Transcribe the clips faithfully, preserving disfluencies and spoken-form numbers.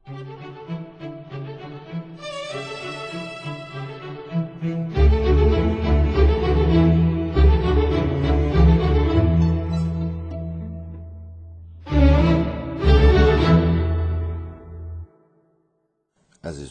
عزیز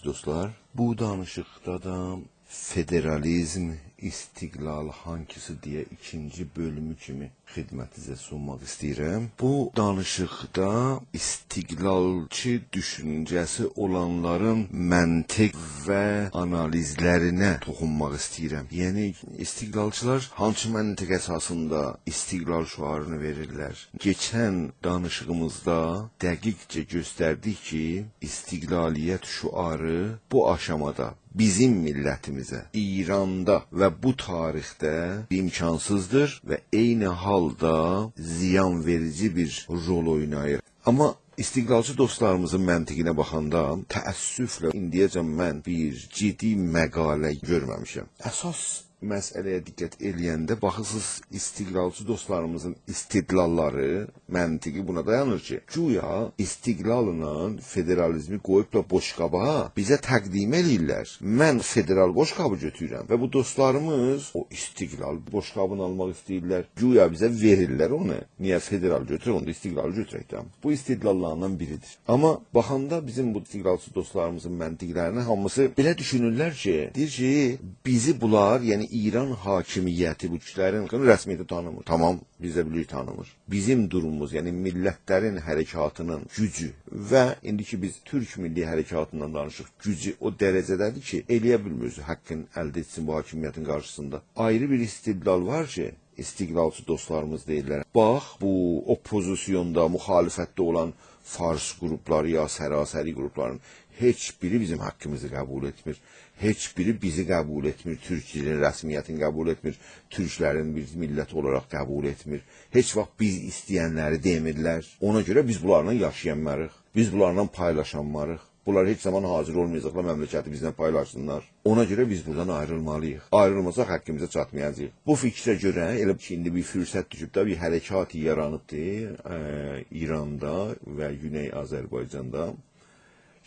دوستلار، بو دانیشیقدا دا فدرالیزم، استقلال، هانکیسی دئیه ایکینجی بؤلومو کیمی خدمتینیزه سونماق ایسته‌ییرم. بو دانیشیقدا استقلالچی دوشونجه‌سی اولانلارین منطق و آنالیزلرینه توخونماق ایسته‌ییرم. یعنی، استقلالچیلار هانسی منطق اساسیندا استقلال شعارینی وئریرلر؟ کئچن دانیشیغیمیزدا دقیقجه گؤستردیک کی، استقلالیت شعاری بو آشامادا بیزیم میللتیمیزه، ایراندا و بو تاریخده امکانسیزدیر و عینی حالدا زیان وئریجی بیر رول اویناییر. آمما استقلالچی دوستلاریمیزین منطقینه باخاندا، تأسفله ایندیه‌جن من بیر جدی مقاله گؤرمه‌میشم. اساس مسئله‌یه دقت ائله‌ینده، باخیرسینیز، استقلالچی دوستلاریمیزین استدلاللاری، منطقی بونا دایانیر کی، گویا استقلاللا فدرالیزمی قویوب دا بوشقابا بیزه تقدیم ائله‌ییرلر. من فدرال بوشقابی گؤتورورم و بو دوستلاریمیز او استقلال بوشقابینی آلماق ایسته‌ییرلر. گویا بیزه وئریرلر اونو. نییه فدرال گؤتورک، اوندا استقلالی گؤتورک ده؟ بو استدلاللاریندان بیریدیر. آمما باخاندا بیزیم بو استقلالچی دوستلاریمیزین منطقلرینه، هامیسی بئله دوشونورلر کی، دئییر کی، بیزی بونلار، یعنی ایران حاکمیتی بو کوچلرین رسمیتی تانیمیر. تامام، بیز ده بیلیریک تانیمیر. بیزیم دوروموموز، یعنی میللتلرین حرکاتینین گوجو و ایندی کی بیز تورک میللی حرکاتیندان دانیشیریق، گوجو او درجه‌ده‌دیر کی، ائلیه بیلمیر اؤزو حاققین الده ائتسین بو حاکمیتین قارشیسیندا. آیری بیر استدلال وار کی، استقلالچی دوستلاریمیز دئییرلر: «باخ، بو اوپوزیسیوندا، مخالفتده اولان فارس قروپلاری یا سراسری قروپلارین هئچ بیری بیزیم حاققیمیزی قبول ائتمیر. هئچ بیری بیزی قبول ائتمیر، تورک دیلینین رسمیتینی قبول ائتمیر، تورکلرین بیر میللت اولاراق قبول ائتمیر. هئچ واخت بیز ایسته‌ینلری دئمیرلر. اونا گؤره بیز بونلارلا یاشایانماریق. بیز بونلارلا پایلاشانماریق. بونلار هئچ زامان حاضر اولمایاجاقلار مملکتی بیزله پایلاشسینلار. اونا گؤره بیز بورادان آیریلمالی‌ییق. آیریلماساق حاققیمیزا چاتمایاجاغیق.» بو فیکره گؤره ائله کی، ایندی بیر فرصت دوشوب ده، بیر حرکاتی یارانیبدی، ائ، ایراندا و گونئی آذربایجاندا.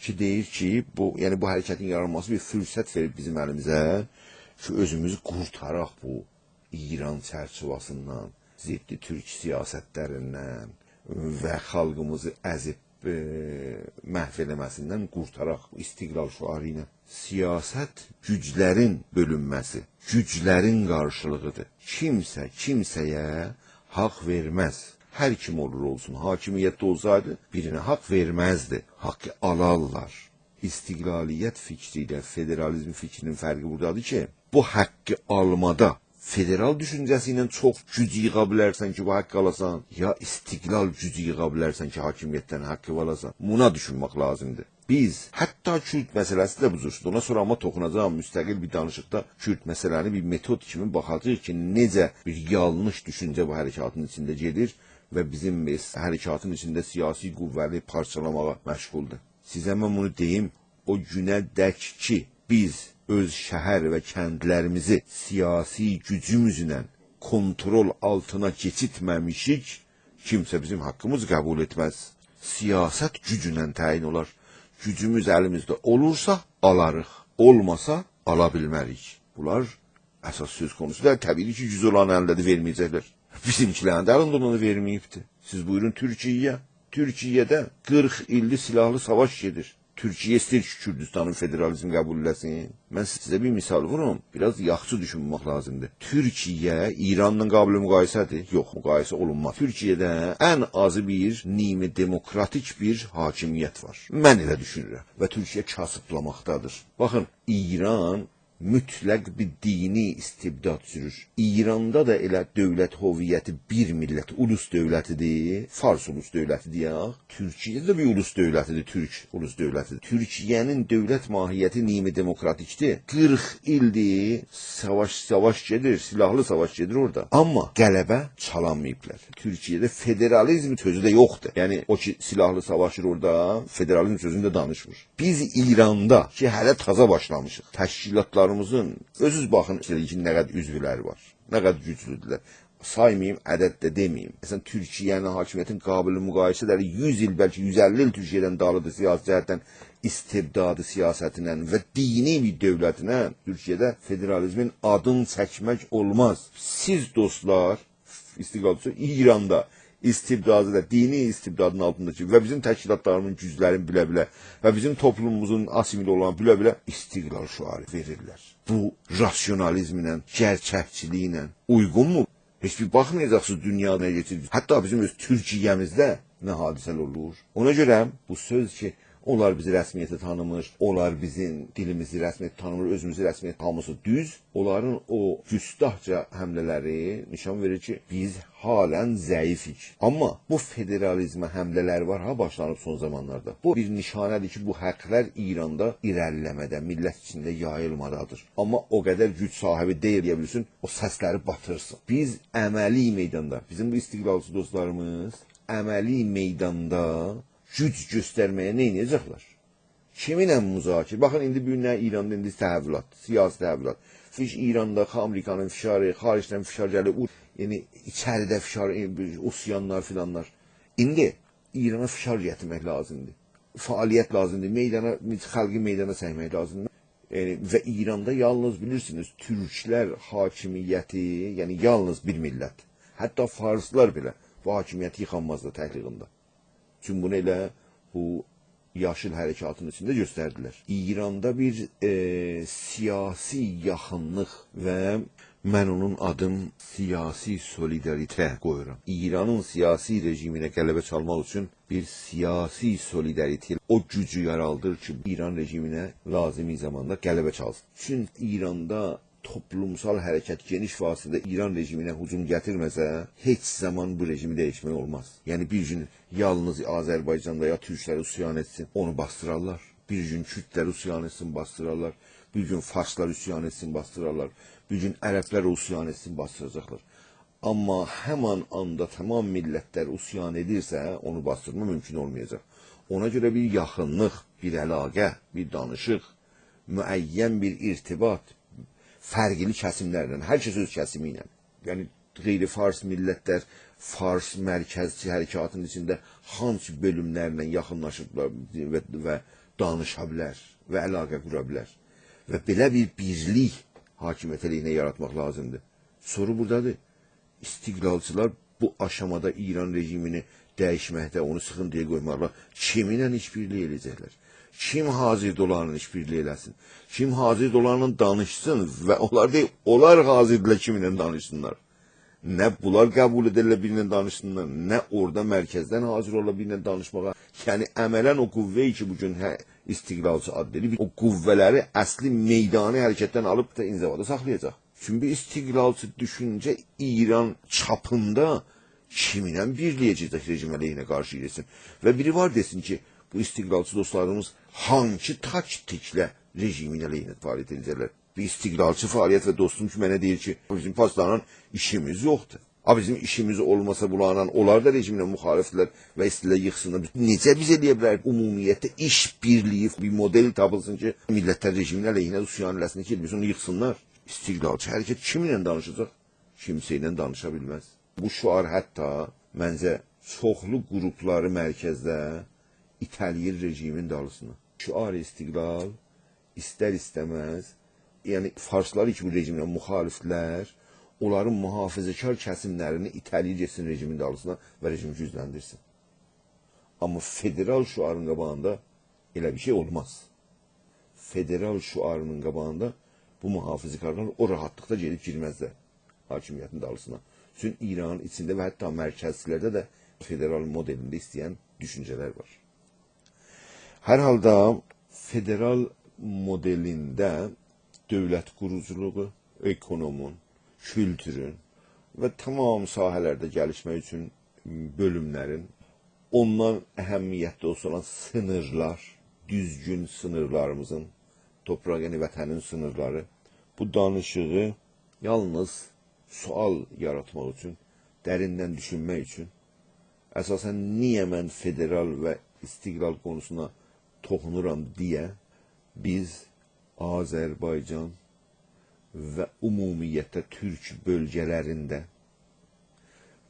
کی، دئییر کی، بو، یعنی بو حرکتین یارانماسی بیر فرصت وئریب بیزیم الیمیزه کی، اؤزوموزو قورتاراق بو ایران چرچیوه‌سیندن، ضد تورک سیاستلریندن و خالقیمیزی ازیب، ائ، محو ائله‌مه‌سیندن قورتاراق بو استقلال شعاری ایله. سیاست گوجلرین بؤلونمه‌سی، گوجلرین قارشیلیغیدیر. کیمسه کیمسه‌یه حاق وئرمز. هر کیم اولور اولسون، حاکمیتده اولسایدی، بیرینه حاق وئرمزدی. حاققی آلارلار. استقلالیت فیکری ایله فدرالیزم فیکرینین فرقی بورادادیر کی، بو حاققی آلمادا فدرال دوشونجه‌سی ایله چوخ گوج ییغا بیلرسن کی، بو حاققی آلاسان، یا استقلال گوجو ییغا بیلرسن کی، حاکمیتدن حاققی آلاسان. بونا دوشونمک لازیمدیر. بیز، حتی کورد مسئله‌سی ده بو جوردور. اونا سونرا آمما توخوناجاغام، مستقل بیر دانیشیقدا کورد مسئله‌نی بیر متود کیمی باخاجاغیق کی، نئجه بیر یانلیش دوشونجه بو حرکاتین ایچینده گئدیر و بیزیم حرکاتین ایچینده سیاسی قوه‌نی پارچالاماغا مشغولدور. سیزه من بونو دئییم، او گونه دک کی، بیز اؤز شهر و کندلریمیزی سیاسی گوجوموزله کنترل آلتینا کئچیرتمه‌میشیک، کیمسه بیزیم حاققیمیزی قبول ائتمز. سیاست گوجله تعیین اولار. گوجوموز الیمیزده اولورسا، آلاریق. اولماسا، آلا بیلمه‌ریک. بونلار اساس سؤز قونوسو دئییل. طبیعی کی، گوج اولانین الینده‌دیر، وئرمه‌یه‌جکلر. بیزیمکیلرین ده الینده اولاندا وئرمه‌ییبدیر. سیز بویورون تورکیه‌یه. تورکیه‌ده قیرخ ایلدیر سیلاحلی ساواش گئدیر. تورکیه ایسته‌ییر کی، کوردوستانین فدرالیزم قبول ائله‌سین. من سیزه بیر مثال ووروم. بیر آز یاخشی دوشونمک لازیمدیر. تورکیه ایرانلا قابل مقایسه‌دیر؟ یوخ، مقایسه اولونماز. تورکیه‌ده ان آزی بیر نیمه دموکراتیک بیر حاکمیت وار. من ائله دوشونورم. و تورکیه کاسیبلاماقدادیر. باخین، ایران مطلق بیر دینی استبداد سورور. ایراندا دا ائله دؤولت هویتی بیر میللت، اولوس دؤولتیدیر، فارس اولوس دؤولتی دئیک. تورکیه‌ده ده بیر اولوس دؤولتیدیر، تورک اولوس دؤولتیدیر. تورکیه‌نین دؤولت ماهیتی نیمه دموکراتیکدیر. قیرخ ایلدیر ساواش، ساواش گئدیر، سیلاحلی ساواش گئدیر اورادا. آمما غلبه چالانماییبلار. تورکیه‌ده فدرالیزم سؤزو ده یوخدور. یعنی، او کی سیلاحلی ساواشیر اورادا، فدرالیزم سؤزونو ده دانیشمیر. بیز ایراندا کی، هله تازا باشلامیشیق، تشکیلاتلاریمیزین، اؤزونوز باخین، ایسته‌دیک کی، نه قدر عضولری وار، نه قدر گوجلودورلر. سایماییم، عدد ده دئمه‌ییم. مثلا، تورکیه‌نین حاکمیتین قابل مقایسه دئییل، یوز ایل، بلکه یوز اللی ایل تورکیه‌دن دالیدیر سیاسی جهتدن، استبدادی سیاستینن و دینی بیر دؤولتینن. تورکیه‌ده فدرالیزمین آدینی چکمک اولماز. سیز، دوستلار، استقلالچی، ایراندا استبدادی دا، دینی استبدادین آلتینداکی و بیزیم تشکیلاتلاریمیزین گوجلرینی بیله-بیله و بیزیم توپلوموموزون آسیمیله اولان بیله-بیله استقلال شعاری وئریرلر. بو راسیونالیزمله، گئرچکچیلیکله اویغونمو؟ هئچ بیر باخمایاجاقسینیز دونیا نه کئچیر. حتی بیزیم اؤز تورکیه‌میزده نه حادثه‌لر اولور. اونا گؤره بو سؤز کی، اونلار بیزی رسمیته تانیمیر، اونلار بیزیم دیلیمیزی رسمیته تانیمیر، اؤزوموزو رسمیته، هامیسی دوز. اونلارین او گستاخجا حمله‌لری نشان وئریر کی، بیز حالا ضعیفیک. آمما بو فدرالیزمه حمله‌لر وار ها، باشلانیب سون زامانلاردا. بو بیر نشانه‌دیر کی، بو حاقلار ایراندا ایره‌لیله‌مه‌ده، میللت ایچینده یاییلمادادیر. آمما او قدر گوج صاحیبی دئییل، دئیه بیلسین، او سسلری باتیرسین. بیز عملی میداندا، بیزیم بو استقلالچی دوستلاریمیز عملی میداندا گوج گؤسترمه‌یه نه ائده‌جکلر؟ کیمینله مذاکره؟ باخین، ایندی بو گون نه ایراندا ایندی تحولات، سیاسی تحولات. فیش ایراندا آمریکانین فشاری، خارجدن فشار گلیر، او، یعنی ایچریده فشار، ائ، عصیانلار فیلانلار. ایندی ایرانا فشار گتیرمک لازیمدیر. فعالیت لازیمدیر. میدانا، خالقی میدانا چکمک لازیمدیر. یعنی، و ایراندا یالنیز، بیلیرسینیز، تورکلر حاکمیتی، یعنی یالنیز بیر میللت، حتی فارسلار بئله بو حاکمیتی ییخانمازلار تکلیغینده. چون بونو ائله بو یاشیل حرکاتین ایچینده گؤستردیلر. ایراندا بیر، ائ، سیاسی یاخینلیق و من اونون آدین سیاسی سولیداریته قویورام. ایرانین سیاسی رژیمینه غلبه چالماق اوچون بیر سیاسی سولیداریته او گوجو یارادیر کی، ایران رژیمینه لازیمی زاماندا غلبه چالسین. چون ایراندا توپلومسال حرکت گئنیش وسعتده ایران رژیمینه هجوم گتیرمه‌سه، هئچ زامان بو رژیمی دییشمک اولماز. یعنی بیر گون یالنیز آذربایجاندا یا تورکلر عصیان ائتسین، اونو باسدیرارلار. بیر گون کوردلر عصیان ائتسین، باسدیرارلار. بیر گون فارسلار عصیان ائتسین، باسدیرارلار. بیر گون عربلر عصیان ائتسین، باسدیراجاقلار. آمما همان آندا تمام میللتلر عصیان ائدیرسه، اونو باسدیرما مومکون اولمایاجاق. اونا گؤره بیر یاخینلیق، بیر علاقه، بیر دانیشیق، معین بیر ارتباط، فرقلی کسیملرله، هر کس اؤز کسیمی ایله. یعنی، غیر فارس میللتلر فارس مرکزچی حرکاتین ایچینده هانسی بؤلوملرله یاخینلاشیبلار و، و دانیشا بیلر و علاقه قورا بیلر و بئله بیر بیرلیک حاکمیت علیهینه یاراتماق لازیمدیر. سورو بورادادیر. استقلالچیلار بو آشامادا ایران رژیمینی دییشمکده، اونو سیخینتییا قویماقلا کیمینله ایش‌بیرلیگی ائله‌یه‌جکلر؟ کیم حاضردیر اونلارلا ایش‌بیرلیگی ائله‌سین؟ کیم حاضردیر اونلارلا دانیشسین؟ و اونلار دئییل، اونلار حاضردیرلار کیمینله دانیشسینلار؟ نه بونلار قبول ائدیرلر بیرینن دانیشسینلار، نه اورادا مرکزدن حاضر اولورلار بیرینن دانیشماغا. یعنی، عملا او قوه‌ای کی، بو گون، هه، استقلالچی آد وئریب، او قوه‌لری اصلی میدانی حرکتدن آلیب دا انزوادا ساخلایاجاق. چونکی بیر استقلالچی دوشونجه ایران چاپیندا کیمینله بیرلیگه گیره‌جک رژیم علیهینه قارشی گئتسین؟ و بیری وار دئسین کی، بو استقلالچی دوستلاریمیز هانسی تاکتیکله رژیمین علیهینه فعالیت ائده‌جکلر؟ بیر استقلالچی فعالیت و دوستوم کی، منه دئییر کی، بیزیم پاسداران ایشیمیز یوخدور. آ، بیزیم ایشیمیز اولماسا بونلارلا، اونلار دا رژیمله مخالفدیرلر و ایسته‌ییرلر ییخسینلار. بیز، نئجه بیز ائلیه بیلریک عمومیتده ایش‌بیرلیگی، بیر مدل تاپیلسین کی، میللتلر رژیمین علیهینه عصیان ائله‌سین کی، بیز اونو ییخسینلار؟ استقلالچی حرکت کیمینله دانیشاجاق؟ کیمسه ایله دانیشا بیلمز. بو شعار حتی، منجه، چوخلو قروپلاری مرکزده ایته‌له‌ییر رژیمین دالیسینا. شعار استقلال ایستر-ایسته‌مز، یعنی فارسلار کی، بو رژیمله مخالفدیرلر، اونلارین محافظه‌کار کسیملرینی ایته‌له‌ییر گئتسین رژیمین دالیسینا و رژیمی گوجلندیرسین. آمما فدرال شعارین قاباغیندا ائله بیر شئی اولماز. فدرال شعارینین قاباغیندا بو محافظه‌کارلار او راحتلیقدا گئدیب گیرمزلر حاکمیتین دالیسینا. چون ایرانین ایچینده و حتی مرکزچیلرده ده فدرال مدلینده ایسته‌ین دوشونجه‌لر وار. هر حالدا فدرال مدلینده دؤولت قوروجولوغو، اکونومون، کولتورون و تمام ساحه‌لرده گلیشمک اوچون بؤلوملرین، اوندان اهمیتلی اولسا اولان سینیرلار، دوزگون سینیرلاریمیزین، توپراق، یعنی وطنین سینیرلاری، بو دانیشیغی یالنیز سؤال یاراتماق اوچون، دریندن دوشونمک اوچون، اساسا نییه من فدرال و استقلال قونوسونا توخونورام دئیه بیز آذربایجان و عمومیتله تورک بؤلگه‌لرینده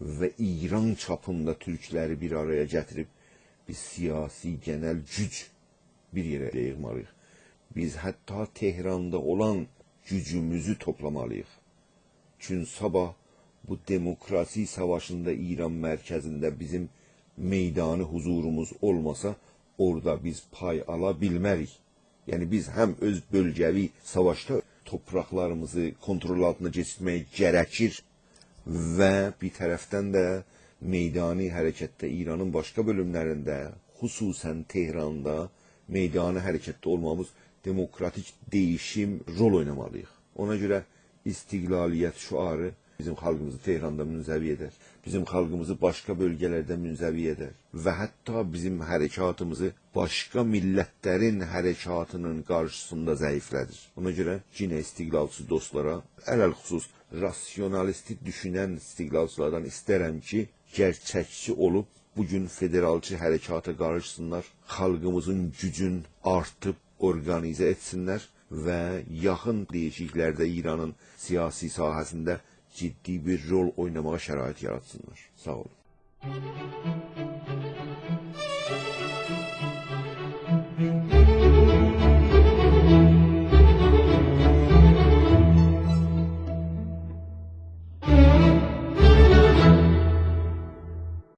و ایران چاپیندا تورکلری بیر آرایا گتیریب بیر سیاسی گئنل گوج بیر یئره ییغمالی‌ییق. بیز حتی تهراندا اولان گوجوموزو توپلامالی‌ییق. چون صاباح بو دموکراسی ساواشیندا ایران مرکزینده بیزیم میدانی حضوروموز اولماسا، اورادا بیز پای آلا بیلمه‌ریک. یعنی بیز هم اؤز بؤلگه‌وی ساواشدا توپراقلاریمیزی کنترل آلتینا کئچیرمه‌یه گره‌کیر و بیر طرفدن ده میدانی حرکتده ایرانین باشقا بؤلوملرینده، خصوصاً تهراندا میدانی حرکتده اولمامیز دموکراتیک دییشیم رول اوینامالی‌ییق. اونا گؤره استقلالیت شعاری بیزیم خالقیمیزی تهراندا منزوی ائدر، بیزیم خالقیمیزی باشقا بؤلگه‌لرده منزوی ائدر و حتی بیزیم حرکاتیمیزی باشقا میللتلرین حرکاتینین قارشیسیندا ضعیفله‌دیر. اونا گؤره یئنه استقلالچی دوستلارا، علی‌الخصوص راسیونالیستی دوشونن استقلالچیلاردان ایسترم کی، گئرچکچی اولوب بو گون فدرالچی حرکاتا قاریشسینلار، خالقیمیزین گوجون آرتیب اورقانیزه ائتسینلر و یاخین دییشیکلیکلرده ایرانین سیاسی ساحه‌سینده جدی بیر رول اویناماغا شرایط یاراتسینلار. ساغ اولون.